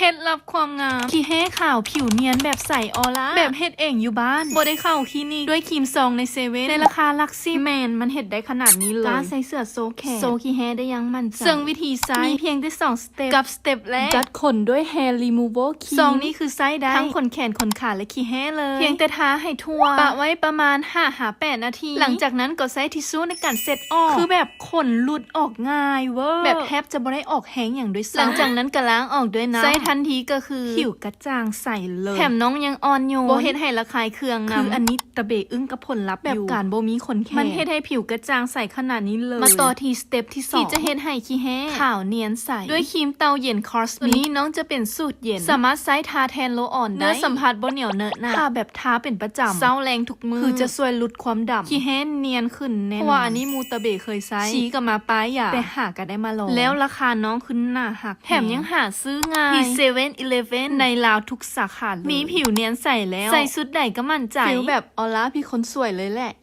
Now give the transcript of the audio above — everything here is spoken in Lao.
ເຮັດລັບຄວາມງາມ ຂີ້ແຮ້ຂາວ ຜິວນຽນແບບໃສອອລ່າ ແບບເຮັດເອງຢູ່ບ້ານ ບໍ່ໄດ້ເຂົ້າຄລີນິກ ດ້ວຍຄຣີມຊອງໃນເຊເວັ່ນ ໃນລາຄາຫຼັກສິບ ແມ່ນ ມັນເຮັດໄດ້ຂະໜາດນີ້ເລີຍ. ກ້າໃສ່ເສື້ອໂຊແຂນ ໂຊຂີ້ແຮ້ໄດ້ຢ່າງໝັ້ນໃຈ ເຊິ່ງວິທີໃຊ້ມີພຽງແຕ່ສອງສະເຕັບ ກັບສະເຕັບແລກ ຈັດຂົນດ້ວຍ Hair Removal Cream ຊອງນີ້ຄືໃຊ້ໄດ້ທັງຂົນແຂນ ຂົນຂາ ແລະ ຂີ້ແຮ້ເລີຍ ພຽງແຕ່ທາໃຫ້ທົ່ວ ປະໄວ້ປະມານຫ້າຫາແປດນາທີ ຫຼັງຈາກນັ້ນກໍໃຊ້ທິຊຊູໃນການເຊັດອອກ ຄືແບບ ຂົນຫຼຸດອອກງ່າຍເວີ ແບບແທບຈະບໍ່ໄດ້ອອກແຮງຫຍັງດ້ວຍຊ້ຳ ຫຼັງຈາກນັ້ນກໍລ້າງອອກດ້ວຍນ້ຳ ໃຊ້ທັນທີກໍຄື ຜິວກະຈ່າງໃສເລີຍ ແຖມນ້ອງຍັງອ່ອນໂຍນ ບໍ່ເຮັດໃຫ້ລະຄາຍເຄືອງນຳ ຄືອັນນີ້ຕະເບອຶ້ງກັບຜົນລັບ ແບບການບໍ່ມີຂົນແຂນ ມັນເຮັດໃຫ້ຜິວກະຈ່າງໃສຂະໜາດນີ້ເລີຍ. ມາຕໍ່ທີ່ສະເຕັບທີສອງ ທີ່ຈະເຮັດໃຫ້ຂີ້ແຮ້ຂາວນຽນໃສ ດ້ວຍຄຣີມເຕົາເຢັນ Cosmic ຕົວນີ້ນ້ອງຈະເປັນສູດເຢັນ ສາມາດໃຊ້ທາແທນໂລອອນໄດ້ ເນື້ອສຳຜັດບໍ່ໜຽວເໜາະໜາ ຖ້າແບບທາເປັນປະຈຳ ເຊົ້າແລງທຸກມື້ ຄືຈະຊ່ວຍຫຼຸດຄວາມດຳ ຂີ້ແຮ້ນຽນຂຶ້ນແນ່ນອນ ເພາະວ່າອັນນີ້ໝູ່ຕະເບເຄີຍໃຊ້ ຊີ້ກໍມາປ້າຍຢາ ແຕ່ຫາກໍໄດ້ມາລອງ ແລ້ວລາຄານ້ອງຄືໜ້າຮັກ ແຖມຍັງຫາຊື້ງ່າຍ ທີ່ເຊເວັ່ນອີເລເວັ່ນ ໃນລາວທຸກສາຂາເລີຍ ມີຜິວນຽນໃສແລ້ວ ໃສ່ຊຸດໃດກໍໝັ້ນໃຈ ຟີລແບບອອລ່າພີ່ຄົນສວຍເລີຍແຫຼະ.